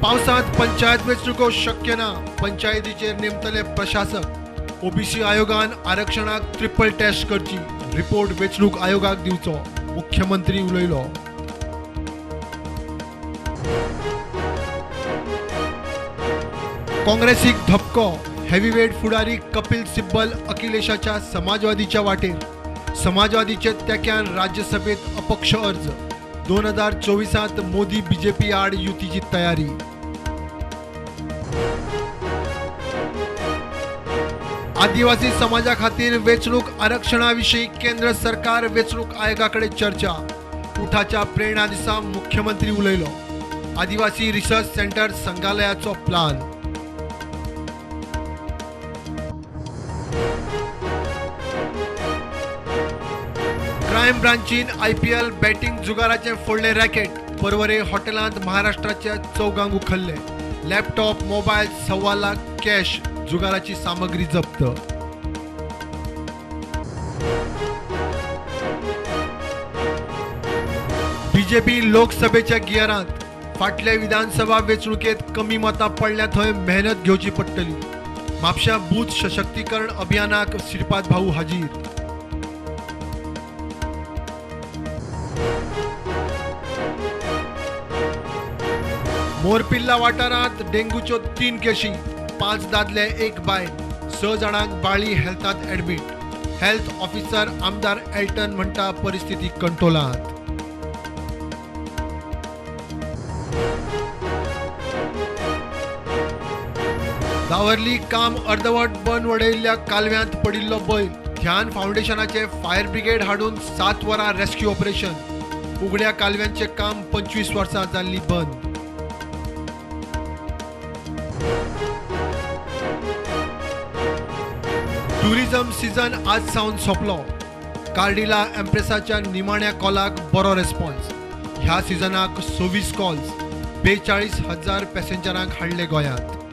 पावसांत पंचायत वेंचणुको शक्य ना, पंचायतीचेर नेमतले प्रशासक। ओबीसी आयोगान आरक्षणाक ट्रिपल टेस्ट करची, रिपोर्ट वेंचणूक आयोगाक दिवचो, मुख्यमंत्री उलयलो। काँग्रेसीक धपको, हेवीवेट फुडारी कपिल सिब्बल अखिलेशाच्या समाजवादीच्या वाटेर। समाजवादीचे तेक्यान राज्यसभेत अपक्ष अर्ज। 2024 मोदी बीजेपी आड युतीची तयारी। आदिवासी समाजा खातीर वेंचणूक आरक्षणा विशीं केंद्र सरकार वेंचणूक आयोगा कडेन चर्चा। उठाच्या प्रेरणा दिसा मुख्यमंत्री उलयलो। आदिवासी रिसर्च सेंटर संघालयाचो प्लान। क्रायम ब्रांचीन आयपीएल बॅटिंग जुगाराचें फोडलें रॅकेट। परवरे हॉटेलांत महाराष्ट्राच्या चौगांक उखल्ले। लॅपटॉप, मोबायल, 1.25 लाख कॅश, जुगाराची सामग्री जप्त। बीजेपी लोकसभेच्या गियरांत। फाटल्या विधानसभा वेंचणुकेत कमी मतां पडल्या थंय मेहनत घेवची पडटली। म्हापश्यां बूथ सशक्तीकरण अभियानाक श्रीपाद भाऊ हाजीर। मोरपिल्ला वाठारांत डेंग्यूच्यो 3 केशी, 5 दादले 1 बायल, 6 जाणांक बाळी हेल्थांत ॲडमीट। हेल्थ ऑफिसर आमदार एल्टन म्हणटा परिस्थिती कंट्रोलांत। दावर्ली काम अर्दवट बंद वडयिल्ल्या कालव्यांत पडिल्लो बैल। ध्यान फावंडेशनाचे फायर ब्रिगेड हाडून 7 वरां रेस्क्यू ऑपरेशन। उगड्या कालव्यांचें काम 25 वर्सां जाल्ली बंद। टुरिझम सीझन आज सावन सोंपलो। कार्डिला एम्प्रेसाच्या निमाण्या कॉलाक बरो रेस्पॉन्स। ह्या सिजनाक 26 कॉल्स, 42,000 पॅसेंजरांक हाडले गोंयांत।